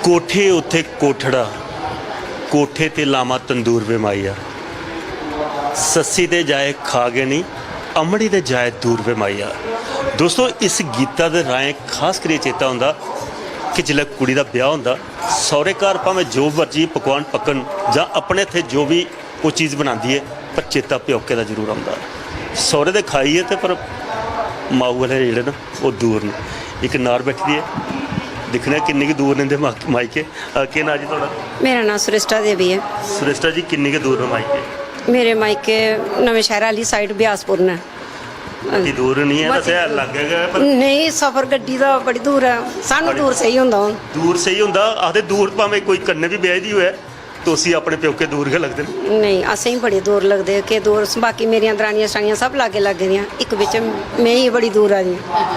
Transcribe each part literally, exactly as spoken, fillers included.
कोठे उत्थे कोठड़ा, कोठे ते लामा तंदूर वे माइया। सस्सी ते जाए खा गै नी, अमड़ी ते जाए दूर वे माइया। दोस्तो, इस गीता दे राहें खास करियै चेता होंदा कि जिसलै कुड़ी दा ब्याह होंदा, सौरे घर भामें जो मर्जी पकवान पक्कन जां अपने हत्थे जो बी ओह् चीज बनांदी ऐ, पर चेता प्यौके दा जरूर औंदा। सौरे ते खाई ऐ ते पर माऊ आह्ले जेह्ड़े न, ओह् दूर न। इक नार बैठी दी ऐ, दिक्खने आं किन्नी गै दूर न इं'दे मा-, मायके। अ, केह् नांऽ जी थुआढ़ा? मेरा नांऽ सुरेष्ठा देवी ऐ। सुरेष्ठा जी, किन्नी गै दूर न मायके? मेरे मायके नमें शैह्र आह्ली साइड ब्यासपुर न। मती दूर निं ऐ, मती वैसे है दूर। लाग्गै गै, पर नेईं, सफर गड्डी दा बड़ी दूर ऐ। सानूं बड़ी दूर स्हेई होंदा हून। दूर स्हेई होंदा, आखदे दूर भामें कोई कन्नै बी ब्याही दी होऐ, ते उसी अपने प्योके दूर गै लगदे न। नेईं, असेंगी बड़े दूर लगदे, केह् दूर, बाकी मेरियां दरानियां जठानियां सब लाग्गे लाग्गे दियां, इक बिच में ही बड़ी दूर आई दी आं।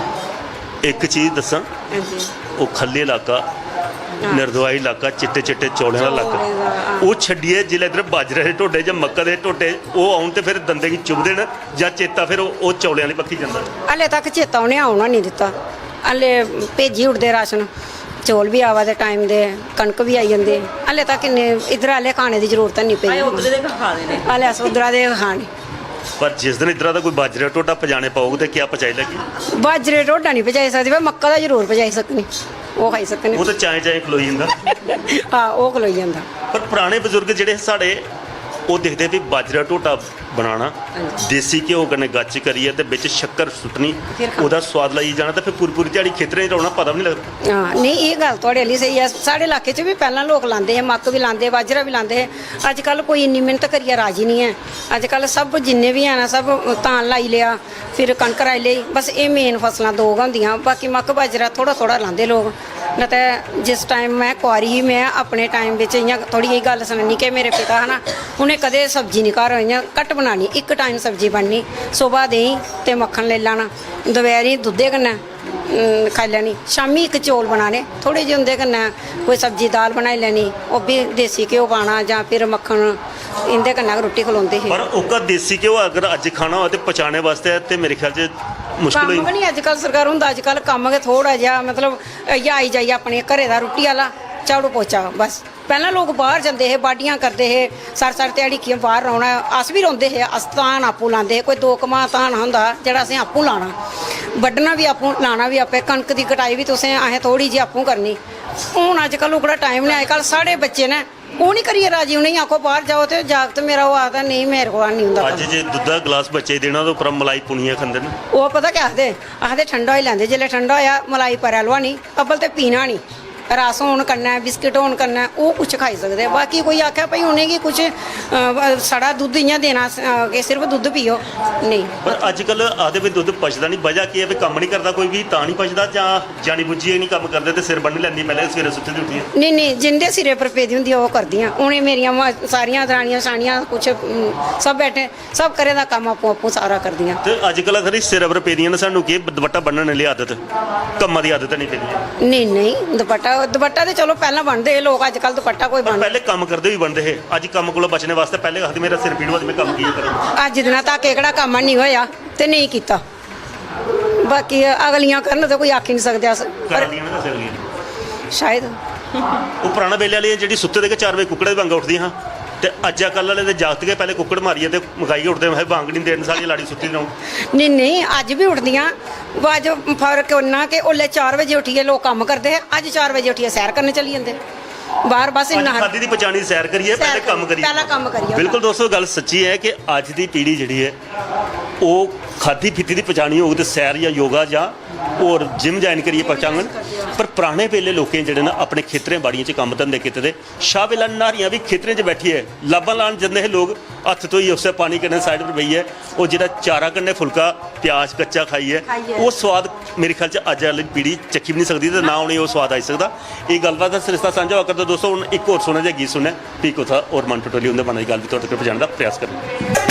इक चीज दस्सां, हां जी। ओह् खल्ली इलाका, हां। नरदोआई इलाका, चिट्टे चिट्टे चौलें आह्ला इलाका, चौलें दा, हां। ओह् छड्डियै जिसलै इद्धर बाजरे दे ढोडे जां मक्का दे ढोडे ओह् औन ते फिर दंदें गी चुभदे न जां चेता फिर ओह्, ओह् चौलें आह्ली बक्खी जंदा? हल्ले तक चेता उ'नें औना निं दित्ता, हल्ले भेजी ओड़दे राशन। चौल बी आवा दे टाइम दे, कनक बी आई जंदी। हल्ले तक इन्ने इद्धर आह्ले खाने दी जरूरत हैनी पेई। अजें उद्धरे दे गै खा दे ने। हल्ले अस उद्धरा दे गै खाने। पर जिस दिन इद्धरा दा कोई बाजरे दा ढोडा पजाने पौग ते क्या पजाई लैगी? बाजरे दा ढोडा निं पजाई सकदी, पर मक्का दा जरूर पजाई सकनी, ओह् खाई सकनी। ओह् ते चाएं चाएं खलोई जंदा। हां, ओह् खलोई जंदा। पर पराने बजुर्ग जेह्ड़े साढ़े, ओह् दिखदे भी बाजरे दा ढोडा बनाना, हां जी। देसी घ्यो कन्नै गच्च करियै ते बिच शक्कर सुट्टनी, फिर खाना। ओह्दा सोआद लाई जाना ते फिर पूरी पूरी ध्याड़ी खेतरें च रौह्ना, पता बी निं लगदा। हां, नेईं, एह् गल्ल थुआढ़े आह्ली स्हेई ऐ। साढ़े इलाके च बी पैह्लें लोक लांदे हे, मक्क बी लांदे हे, बाजरा बी लांदे हे। अजकल कोई इन्नी मेह्नत करियै राजी निं ऐ। अजकल सब जिन्ने बी हैन, सब धान लाई लेआ, फिर कनक राही लेई। बस एह् मेन फसलां दो गै होंदियां, बाकी मक्क बाजरा थोह्ड़ा थोह्ड़ा लांदे लोक। न ते जिस टाइम में कुआरी ही, में अपने टाइम बिच इ'यां थोह्ड़ी जेही गल्ल सनानी कि मेरे पिता हा ना, उ'नें कदें सब्जी निं घर इ'यां घट्ट बनानी, इक टाइम सब्जी बननी, सुबह देहीं ते मक्खन लेई लैना, दपैह्रीं दुद्धै कन्नै, अम, खाई लैनी, शामीं इक चौल बनाने, थोह्ड़े जेह् उं'दे कन्नै कोई सब्जी दाल बनाई लैनी, ओह् बी देसी घ्यो पाना जां फिर मक्खन, इं'दे कन्नै गै रुट्टी खलोंदे हे। पर ओह्का देसी घ्यो अगर अज्ज खाना होऐ ते पचाने बास्तै ते मेरे ख्याल च मुश्कल होई कम्म गै निं अजकल सरकार होंदा, अजकल कम्म गै थोह्ड़ा जेहा, मतलब, इ'यै आई जाइयै अपने घरै दा रुट्टी आह्ला झाड़ू पोचा बस। पैह्लें लोक बाह्र जंदे हे, बाड्ढियां करदे हे, सारी सारी ध्याड़ी कि'यां बाह्र रौह्ना। अस बी रौंह्दे हे, अस धान आपूं लांदे हे, कोई दो कमां धान होंदा हा जेह्ड़ा असें आपूं लाना। बड्ढना बी आपूं, लाना बी आपें, कनक दी कटाई बी तुसें, असें थोह्ड़ी जेही आपूं करनी। हून अजकल ओह्कड़ा टाइम निं, अजकल साढ़े बच्चे न, ओह् निं करियै राजी। उ'नेंगी आखो बाह्र जाओ ते जागत मेरा ओह् आखदा, "नेईं, मेरे कोला निं होंदा अज्ज कम्म।" जे दुद्धा गलास बच्चे गी देना ते उप्परा मलाई पुनियै खंदे न। ओह् पता केह् आखदे? आखदे, "ठंडा होई लैंदे।" जेल्लै ठंडा होएआ, मलाई परै लुआनी, अब्बल ते पीना निं। रस होन कन्नै, बिस्किट होन कन्नै, ओह् कुछ खाई सकदे। बाकी कोई आखै भई उ'नेंगी कुछ, अ, सड़ा दुद्ध इ'यां देना, अ, कि सिर्फ दुद्ध पियो, नेईं। पर अजकल आखदे भी दुद्ध पचदा निं, बजह केह् ऐ? भी कम्म निं करदा कोई बी, तां निं पचदा, जां जानी बुज्झियै निं कम्म करदे ते सिर बन्नी लैंदी पैह्लें सवेरे सुत्ती दी उट्ठियै? नेईं, नेईं, जिं'दे सिरै पर पेदी होंदी ऐ, ओह् करदियां। उ'नें मेरियां मा-, सारियां दरानियां, जठानियां, कुछ, उम, सब बैठे, सब घरै दा कम्म आपूं आपूं सारा करदियां। ते अजकल खरी सिरै पर पेदियां न, सानू केह् दपट्टा बन्नने आह्ली आदत, कम्मा दी आदत निं पेदी ऐ। नेईं, नेईं, दपट्टा, दपट्टा ते चलो पैह्लें बन्नदे हे लोक, अजकल दपट्टा कोई पर बन्नदा? पैह्लें कम्म करदे बी बन्नदे हे, अज्ज कम्म कोला बचने बास्तै पैह्लें आखदे, "मेरा सिर पीड़ होआ दी, में कम्म कि'यां करां?" अज्ज दिना तक एह्कड़ा कम्म हैनी होएआ ते नेईं कीता। बाकी अगलियां करन ते कोई आखी निं सकदे अस, पर करा दियां न वैसे अगलियां। शायद। ओह् पराना बेल्ले आह्लियां जेह्ड़ी सुत्ते दे गै चार बजे कुक्कड़ै दी बांगा उठदियां हां, ते अज्जै कल्ल आह्ले दे जागत गै पैह्ले कुक्कड़ मारियै ते मकाई गै उठदे, "भाई बांग निं देन, साढ़ी लाड़ी सुत्ती दी रौह्न।" नेईं, नेईं, अज्ज बी उठदियां, बा अज्ज फर्क इन्ना कि ओल्लै चार बजे उठियै लोक कम्म करदे हे, अज्ज चार बजे उठियै सैर करन चली जंदे बाह्र। बस अज्ज इन्ना हारा। खाद्धी दी पचानी सैर करियै, सैर पैह्ले कम्म करियै, करियै। पैह्ला कम्म करियै। बिल्कुल दोस्तो, गल्ल सच्ची ऐ कि अज्ज दी पीढ़ी जेह्ड़ी ऐ, ओह् खाद्धी पीती दी पचानी होग ते सैर जां योगा जां होर जिम ज्वाइन करियै पचाङन। पर पराने बेल्ले लोकें जेह्ड़े न, अपने खेतरें बाड़ियें च कम्म धंधे कीते दे, शाह बेल्लै न्हारियां बी खेतरें च बैठियै लाबां लान जंदे हे लोक, हत्थ धोइयै उस्सै पानी कन्नै साइड पर बेहियै ओह् जेह्ड़ा चारा कन्नै फुल्का, प्याज कच्चा खाइयै, खाइयै। ओह् सोआद मेरे ख्याल च अज्ज आह्ली पीढ़ी चक्खी बी निं सकदी ते ना उ'नेंगी ओह् सोआद आई सकदा। एह् गल्लबात दा सरिस्ता सांझा होआ करदा दोस्तो। हून इक होर सोह्ना जेहा गीत सुनने, फ्ही कुतै होर मन टटोली उं'दे मनै दी गल्ल बी थुआढ़े तगर पजाने दा प्रयास करने।